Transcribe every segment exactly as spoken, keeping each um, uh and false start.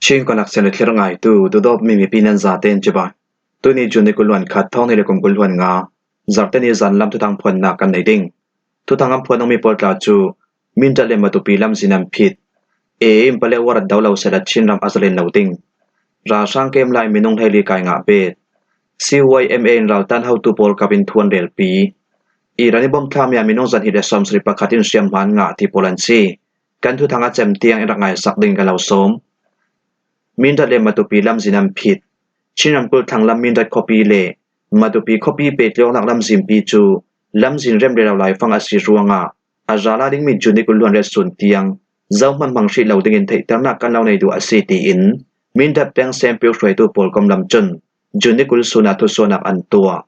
Chin Connection le thlir ngaitu, duhdawtmi mipi nan zaten cibai. Tuni June ni kul hluan khat, thawng hnih le kum kul hluan nga, Zarhte ni zan lam thuthang phuannak kan nei ding. Thuthang an phuan mi pawl tla cu Mindat le Matupi lamzin an phit. A A in Paletwa rat do lo sehla Chin ram a zalen lo ding. Ralhrang kem lai minung hleili kai ngah bet. C Y M A in raltan hotu pawl kapin thu an relpi. Iran i bom thlami ah minung zahnih le sawmsarih pakhat in hriamhma an ngah ti pawl an si. Kan thuthang a cem tiang in rak ngaisak ding kan lo sawm. Mindat le Matupi lamzin an phit. Chin ramkulh thlanglam Mindat khuapi le Matupi khuapi pehtlaihawknak lamzinpi cu lamzin rem rero laifang a si ruangah a ral a dingmi June ni kul hluan riat sun tiang zohman hmang hrih lo dingin theihternak kan lo nei duh a si, tiin Mindat peng Sempiuk hruaitu pawl kom lam cun June ni kul sun ah thusuahnak an tuah.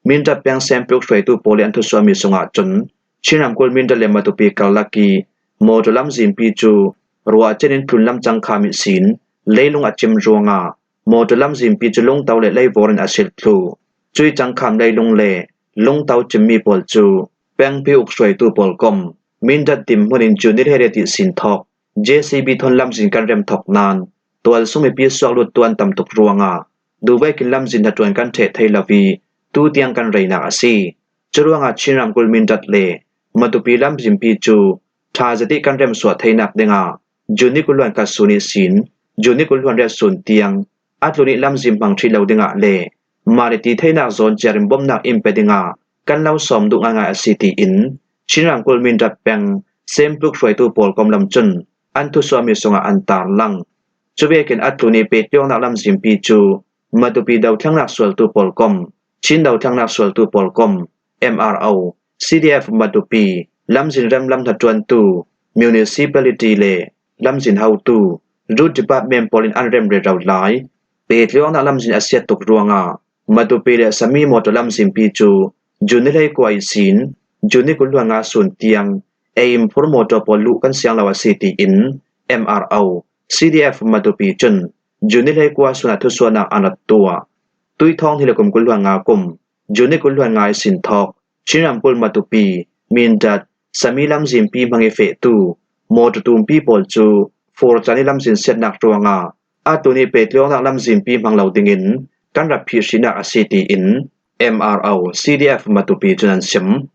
Mindat peng Sempiuk hruaitu pawl i an thusuahmi sungah cun Chin ramkulh Mindat le Matupi karlak i mawṭaw lamzinpi cu ruah cianin tlunlam cangkham ihsin leilung a cim ruangah mawṭaw lamzinpi cu lungto le leivor in a silh thluh. Cui cangkham leilung le lungto cimmi pawl cu pengpi uk hruaitu pawl kom Mindat dinhmun in June ni hleiriat ihsin thawk J C B thawn lamzin kan rem thawk nain tualsung mipi suaklut tu an tam tuk ruangah duhvekin lamzin hnaṭuan kan ṭheh thei lo i tu tiang kan reinak a si. Curuangah Chin ramkulh Mindat le Matupi lamzinpi cu ṭha zetin kan remsuah theinak dingah June ni kul hluan khat sun ihsin June ni kul hluan riat sun tiang a tlun i lamzin hmang hrih lo dingah le mah le ti theinak zawn ciar in bomnak in pe dingah kan lo sawm duh ngaingai a si, tiin Chin ramkulh Mindat peng Sempiuk hruaitu pawl kom lam cun an thusuahmi sungah an tarlang. Cuvekin a tlun i pehtlaihawknak lamzinpi cu Matupi dothlengnak sualtu pawl kom, Chin dothlengnak sualtu pawl kom, M R O, C D F Matupi, lamzin rem lam hnaṭuantu, municipality le lamzin hotu, route department pawl in an rem rero lai. Pehtlaihawknak lamzin a siat tuk ruangah Matupi le Sami mawṭaw lamzinpi cu June ni hleikua ihsin June ni kul hluan nga sun tiang ei in phur mawṭaw pawl luh kan siang lo a si, tiin M R O, C D F Matupi cun June ni hleikua sun ah thusuahnak an rak tuah. Tui thawng hnih le kum kul hluan nga kum June ni kul hluan nga ihsin thawk Chin ramkulh Matupi, Mindat, Sami lamzinpi hmang i fehtu mawṭaw tumpi pawl cu fur caan i lamzin siatnak ruangah a tlun i pehtlaihawknak lamzinpi hmang lo dingin kan rak phih hrihnak a si, tiin M R O C D F Matupi cun an sim.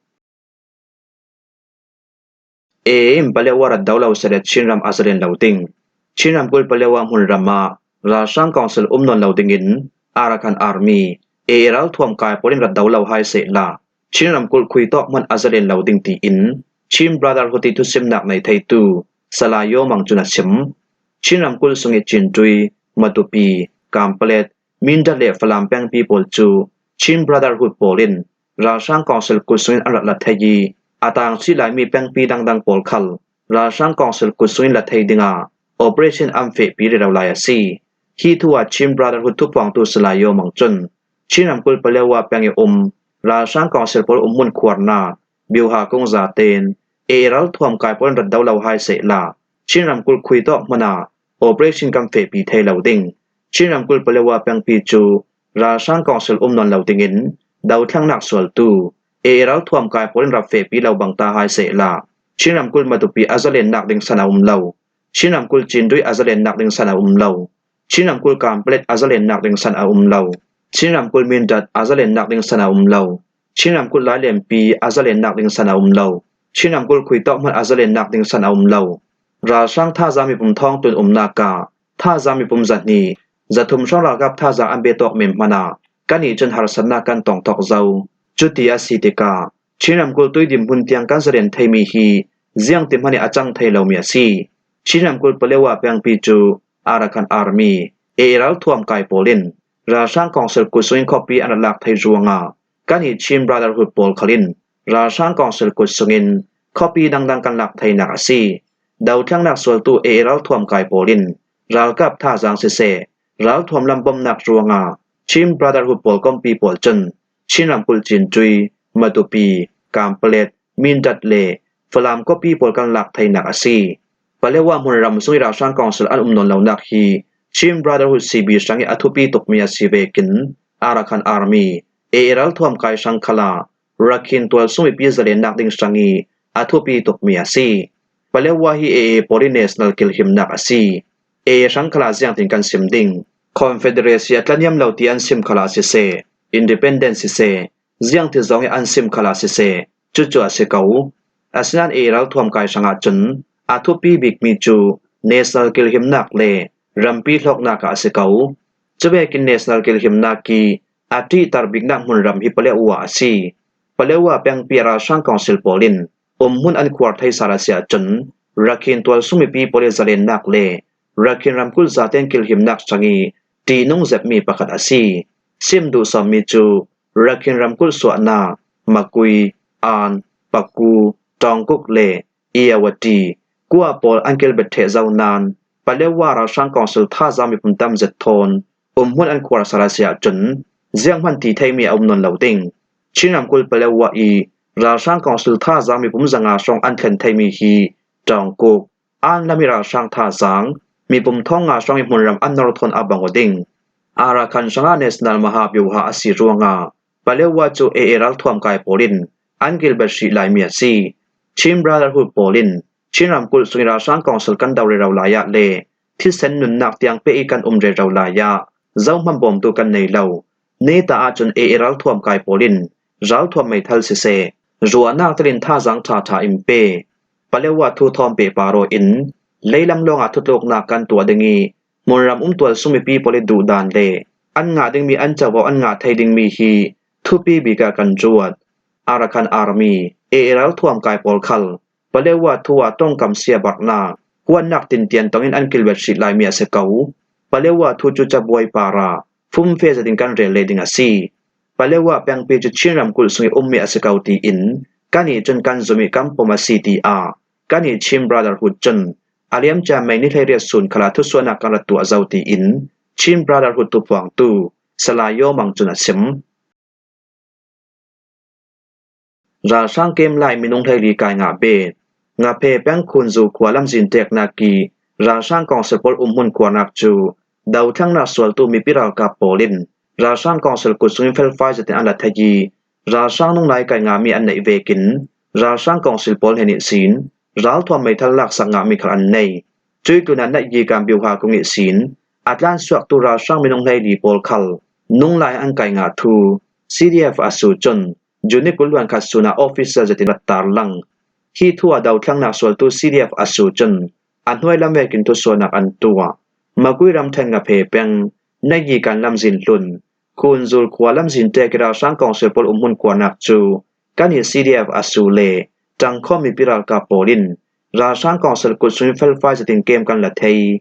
A A in Paletwa rat do lo sehla Chin ram a zalen lo ding. Chin ramkulh Paletwa hmunram ah ralhrang council um nawn lo dingin Arakan Army, A A ralthuam kai pawl in rat do lo hai sehla Chin ramkulh khuitawk hmanh a zalen lo ding, tiin Chin Brotherhood i thusimnak nei theitu Salai Yaw Mang cun a sim. Chin ramkulh sung i Cintui, Matupi, Kanpalet, Mindat le Falam pengpi pawl cu Chin Brotherhood pawl in ralhrang council kut sungin an rak la thei i, a tang cih laimi pengpi dangdang pawl khal ralhrang council kut sungin la thei dingah operation an fehpi rero lai a si. Hi thu ah Chin Brotherhood thuphuangtu Salai Yaw Mang cun Chin ramkulh Paletwa peng i um ralhrang council pawl umhmun khuarnak Byuha Kung zaten A A ralthuam kai pawl in rat do lo hai sehla Chin ramkulh khuitawk hmanh ah operation kan fehpi thei lo ding. Chin ramkulh Paletwa pengpi cu ralhrang council um nawn lo dingin dothlengnak sualtu A A ralthuam kai pawl in rak fehpi lo bang ta hai sehla Chin ramkulh Matupi a zalennak ding san a um lo. Chin ramkulh Cintui a zalennak ding san a um lo. Chin ramkulh Kanpalet a zalennak ding san a um lo. Chin ramkulh Mindat a zalennak ding san a um lo. Chin ramkulh Lailenpi a zalennak ding san a um lo. Chin ramkulh khuitawk hmanh a zalennak ding san a um lo. Ralhrang thazaang mipum thawngtlun umnak ah thazaang mipum zahnih, zathum hrawng ralkap thazaang an biatawk men hmanh ah kannih cun harsatnak kan tong thawk zo. Cuti a si tikah Chin ramkulh tui dinhmun tiang kan zalen theimi hi ziangti hmanh ih a cang thei lomi a si. Chin ramkulh Paletwa pengpi cu Arakan Army, A A ralthuam kai pawl in ralhrang council kut sungin khuapi an rak lak thei ruangah kannih Chin Brotherhood pawl khal in ralhrang council kut sungin khuapi dangdang kan lak theinak a si. Dothlengnak sualtu A A ralthuam kai pawl in ralkap thazaang siseh, ralthuam lam bomnak ruangah Chin Brotherhood pawl kompi pawl cun Chin ramkulh Cintui, Matupi, Kanpalet, Mindat le Falam khuapi pawl kan lak theinak a si. Paletwa hmunram sung i ralhrang council an um nawn lonak hi Chin Brotherhood C B hrang i a thupi tukmi a si vekin Arakan Army, A A ralthuam kai hrang khal ah Rakhine tualsung mipi zalennak ding hrang i a thupi tukmi a si. Paletwa hi A A pawl i national kilhimnak a si. A A hrang khalah ziangtin kan sim ding. Confederacy a tlaniam lo ti an sim khalah siseh, independence siseh, ziangti zawng i an sim khalah siseh, cucu a si ko. Asinain A A ralthuam kai hrangah cun a thupi bikmi cu national kilhimnak le rampi hlawknak ah a si ko. Cuvekin national kilhimnak i a ṭihtar biknak hmunram hi Paletwa a si. Paletwa pengpi a ralhrang kawngsil pawl in umhmun an khuar thei sal a si ahcun, Rakhine tualsung mipi pawl i zalennak le Rakhine ramkulh zaten kilhimnak hrang i ṭihnung zetmi pakhat a si. Sim duh sawmmi cu Rakhine ramkulh suahnak Makui, An, Paku, Ṭawngkuk le Irrawaddy khua pawl an kilbet ṭheh zo nain, Paletwa ralhrang kawngsil thazaang mipum tam zet thawn umhmun an khuar sal a si ahcun, zianghman ti theimi a um nawn lo ding. Chin ramkulh Paletwa i ralhrang kawngsil thazaang mipum zanga hrawng an thlen theimi hi Ṭawngkuk, An lam i ralhrang thazaang mipum thawng nga hrawng i hmunram an nor thawn a bang aw ding. Arakan hrangah national maha byuha a si ruangah Paletwa cu A A ralthuam kai pawl in an kilbet hrih laimi a si. Chin Brotherhood pawl in Chin ramkulh sung i ralhrang kawngsil kan do rero lai ah le thisen nunnak tiang pe i kan um rero lai ah zohman bawmtu kan nei lo. Neta ahcun A A ralthuam kai pawl in ralthuam meithal siseh, ruahnak telin thazaang ṭhaṭha in pe. Paletwa thu thawm pehpar aw in leilam lawngah thutluknak kan tuah ding i hmunram um tualsung mipi pawl i duhdan le an ngah dingmi an covo an ngah thei dingmi hi thupi bik ah kan ruat. Arakan Army, A A ralthuam kai pawl khal Paletwa thu ah ṭongkam sia barhnak, huatnak tintian tongin an kilbet hrih laimi a si ko. Paletwa thu cu cabuai parah fumfe zetin kan rel leh ding a si. Paletwa pengpi cu Chin ramkulh sung i ummi a si ko tiin kannih cun kan zum i kan pom a si, tiah kannih Chin Brotherhood cun a liamcia May ni hleiriat sun khalah thusuahnak kan rak tuah zo, tiin Chin Brotherhood thuphuangtu Salai Yaw Mang cun a sim. Ralhrang kem lai minung hleili kai ngah bet. Ngaphe peng Khunzu khua lamzin teknak i ralhrang kawngsil pawl umhmun khuarnak cu dothlengnak sualtu mipi ralkap pawl in ralhrang kawngsil kut sungin felfai zetin an la thei i ralhrang nunglai kai ngahmi an neih vekin ralhrang kawngsil pawl hnen ihsin ralthuam meithal laksak ngahmi khal an nei. Cuih tlunah Nayikan Byuha kung ihsin a tlansuaktu ralhrang minung hleili pawl khal nunglai an kai ngah thu C D F Asu cun June ni kul hluan khat sunah official zetin rak tarlang. Hi thu ah dothlengnak sualtu C D F Asu cun a hnuai lam vekin thusuahnak an tuah. Makui ramṭhen Ngaphe peng Nayikan lamzin hlun Khunzul khua lamzin tek i ralhrang kawngsil pawl umhmun khuarnak cu kannih C D F Asu le ṭangkhawm mipi ralkap pawl in ralhrang kawngsil kut sungin felfai zetin kem kan la thei.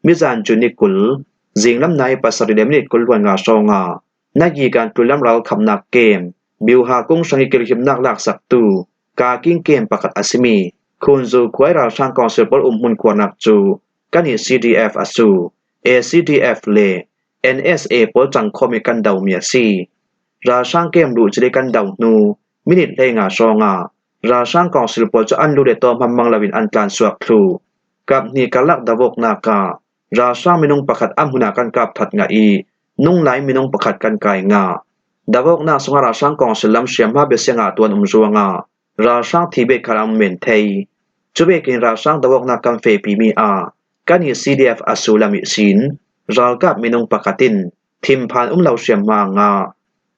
Mizan June ni kul, zinglam nai pasarih le minit kul hluan nga hrawngah Nayikan tlunlam ralkhamnak kem, Byuha kung hrang i kilhimnak laksaktu kaking kem pakhat a simi Khunzu khua i ralhrang kawngsil pawl umhmun khuarnak cu kannih C D F Asu, A C D F le N S A pawl ṭangkhawm i kan domi a si. Ralhrang kem luh cili kan do hnu minit hleinga hrawngah ralhrang kawngsil pawl cu an lu le taw hmang loin an tlansuak thluh. Kap hnih karlak dovawknak ah ralhrang minung pakhat a hmunah kan kap that ngah i nunglai minung pakhat kan kai ngah. Dovawknak sungah ralhrang kawngsil lam hriamhma bia siangah tuan um ruangah ralhrang thi bet khal an men thei. Cuvekin ralhrang dovawknak kan fehpimi ah kannih C D F Asu lam ihsin ralkap minung pakhat in thimphan um lo hriamhma a ngah.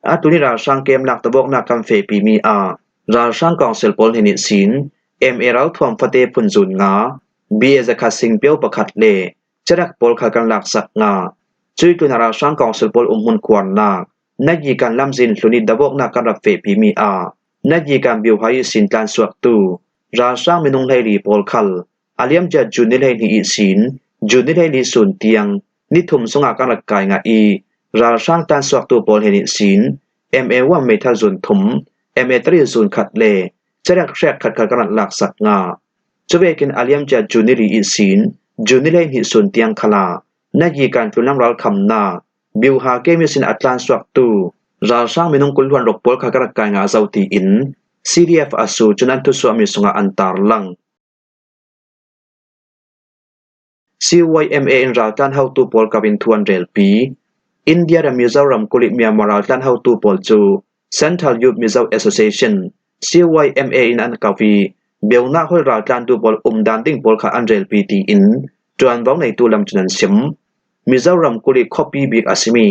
A tuni ralhrang kemlak dovawknak kan fehpimi ah ralhrang kawngsil pawl hnen ihsin M A ralthuam fate phunzun nga, B A zakhat singpio pakhat le carak pawl khal kan laksak ngah. Cuih tlunah ralhrang kawngsil pawl umhmun khuarnak Nayikan lamzin hlun i dovawknak kan rak fehpimi ah Nayikan Byuha ihsin tlansuaktu ralhrang minung hleili pawl khal a liamcia June ni hleihnih ihsin June ni hleili sun tiang ni thum sungah kan rak kai ngah i ralhrang tlansuaktu pawl hnen ihsin M A one meithal zun thum, M A three zun khat le carak hrek khat khal kan rak laksak ngah. Cuvekin a liamcia June ni li ihsin June ni hleihnih sun tiang khalah Nayikan tlunlam ralkhamnak Byuha kem ihsin a tlansuaktu ralhrang minung kul hluan ruk pawl khal kan rak kai ngah zo, tiin C D F Asu cun an thusuahmi sungah an tarlang. C Y M A in raltlan hotu pawl kapin thu an relpi. India ram Mizoram kulh i Myanmar raltlan hotu pawl cu Central Youth Mizo Association, C Y M A in an kap i, beunak holh raltlantu pawl umdan ding pawl kha an relpi, tiin ṭuanvo neitu lam cun an sim. Mizoram kulh ih khuapi bik a simi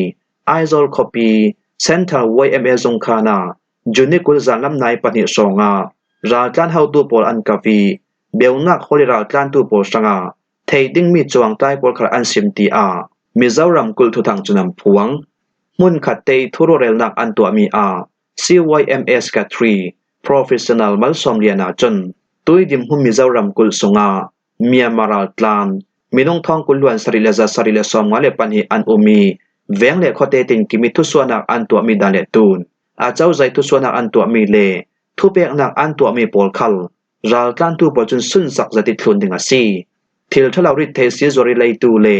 Aizawl khuapi Central Y M A zung khan ah June ni kul zanlam nai pahnih hrawngah raltlan hotu pawl an kap ih, beunak hawl ih raltlantu pawl hrangah theih dingmi cuangtlai pawl khal an sim, tiah Mizoram kulh thuthang cun an phuang. Hmunkhat te ih thuruahhmuh relnak an tuahmi ah C Y M A Secretary Professional Malsawm Liana cun tuidim hmun Mizoram kulh sungah Myanmar raltlan minung thawng kul hluan sarih le za sarih le sawmnga le pahnih an um ih, veng le khuate tinkim ih thusuahnak an tuahmi dan le tun, acozah ih thusuahnak an tuahmi le thupeknak an tuahmi pawl khal raltlantu pawl cun sunsak zet ih thlun ding a si. Thil ṭha lo rit thei si zuar ih leitu le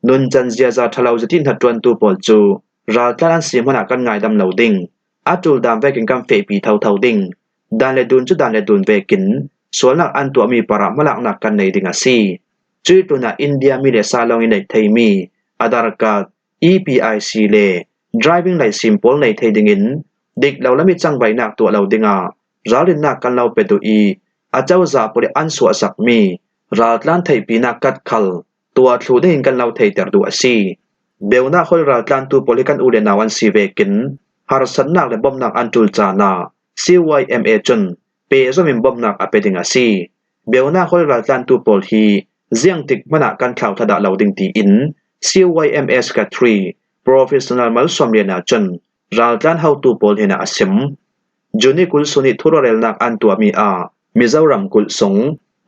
nuncan ziaza ṭha lo zet ih hnaṭuantu pawl cu raltlan an si hmanah kan ngaidam lo ding. A ṭul dan vekin kan fehpi thotho ding. Dan le dun cu dan le dun vekin sualnak an tuahmi parah hmalaknak kan nei ding a si. Cuih tlunah India mi le sa lawng ih neih theimi Aadhaar card, E P I C le driving license pawl nei thei dingin dik lo lam ih cangvaihnak tuah lo dingah ralrinnak kan lo pe duh ih, acozah pawl ih an suahsakmi raltlan theihpinak card khal tuah thluh dingin kan lo theihter duh a si. Beunak hawl ih raltlantu pawl hi kan u le nau an si vekin harsatnak le bawmhnak an ṭul caan ah C Y M A cun pehzom in bawmhnak a pe ding a si. Beunak hawl ih raltlantu pawl hi ziangtik hmanah kan thlauthla dah lo ding, tiin C Y M A Secretary Professional Malsawm Liana cun raltlan hotu pawl hnenah a sim. June ni kul sun ih thuruahhmuhrelnak an tuahmi ah Mizoram kulh sung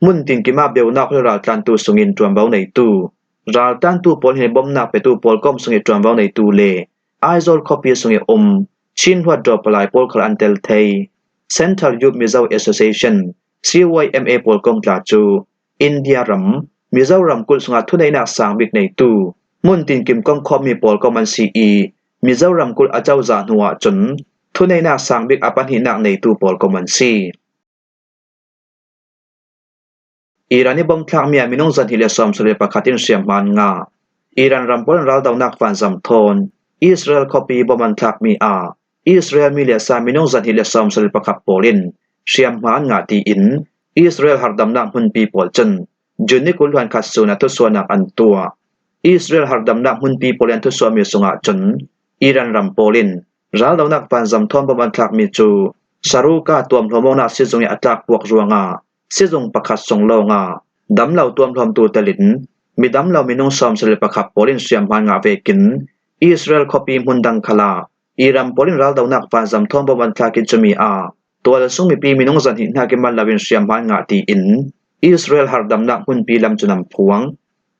hmun tinkim ah beunak hawl ih raltlantu sungin ṭuanvo neitu, raltlantu pawl hnen bawmhnak petu pawlkom sungih ṭuanvo neitu le Aizawl khuapi sungih um Chin Hluttaw palai pawl khal an tel thei. Central Youth Mizo Association, C Y M A pawlkom tla cu India ram Mizoram kulh sungah thuneihnak sang bik neitu hmun tinkim komkhawmmi pawlkom an si ih, Mizoram kulh acozah hnuah cun thuneihnak sang bik a pahnihnak neitu pawlkom an si. Iran ih bawmh thlakmi ah minung zahnih le sawmsarih le pakhat in hriamhma an ngah. Iran ram pawl in raldonak vanzam thawn Israel khuapi bawmh an thlakmi ah Israel mi le sa minung zahnih le sawmsarih le pakhat pawl in hriamhma an ngah, tiin Israel harhdamnak hmunpi pawl cun June ni kul hluan khat sun ah thusuahnak an tuah. Israel harhdamnak hmunpi pawl in an thusuahmi sungah cun Iran ram pawl in raldonak vanzam thawn bawmh an thlakmi cu Saruka tuamhlawm awknak sizung ih a tlakpuak ruangah sizung pakhat sung lawngah damlo tuamhlawmtu telin midamlo minung sawmsarih le pakhat pawl in hriamhma an ngah vekin Israel khuapi hmun dang khalah Iran pawl in raldonak vanzam thawn bawmh an thlak ih cumi ah tualsung mipi minung zahnih hnakin man loin hriamhma an ngah, tiin Israel harhdamnak hmunpi lam cun an phuang.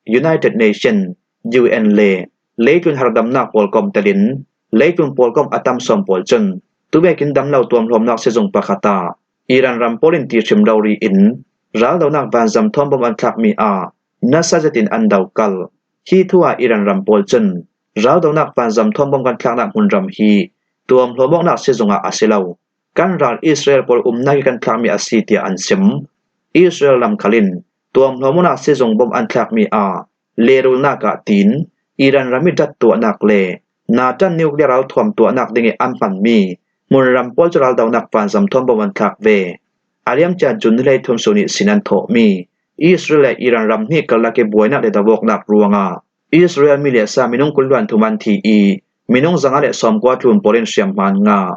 United Nation, U N le leitlun harhdamnak pawlkom telin leitlun pawlkom a tam sawn pawl cun tuvekin damlo tuamhlawmnak sizung pakhat ah Iran ram pawl in ti hrim rori in raldonak vanzam thawn bawmh an thlakmi ah nasa zetin an dokalh. Hi thu ah Iran ram pawl cun raldonak vanzam thawn bawmh kan thlaknak hmunram hi tuamhlawm awknak sizung ah a si lo, kan ral Israel pawl umnak ih kan thlakmi a si, tiah an sim. Israel lam khal in tuamhlawm awknak sizung bawmh an thlakmi ah lehrulnak ah tiin Iran ram ih ṭat tuahnak le Natan nuclear ralthuam tuahnak dingih an hmanmi hmunram pawl cu raldonak vanzam thawn bawmh an thlak ve. A liamcia June ni hleithum sun ih sin an thawhmi Israel le Iran ram hnih karlak ih buainak le dovawknak ruangah Israel mi le sa minung kul hluan thum an thi ih minung zanga le sawmkua tlun pawl in hriamhma an ngah.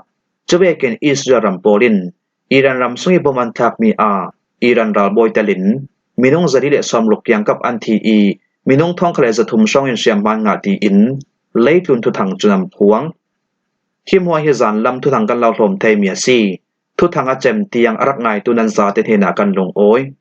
Cuvekin Israel ram pawl in Iran ram sungih bawmh an thlakmi ah Iran ralbawi telin minung zali le sawmruk kiangkap an thi ih minung thawngkhat le zathum hrawng in hriamhma an ngah, tiin leitlun thuthang cun an phuang. Hi hmuah hi zanlam thuthang kan lo hlawm theimi a si. Thuthang a cem tiang a rak ngaitu nan zate hnenah kan lungawi.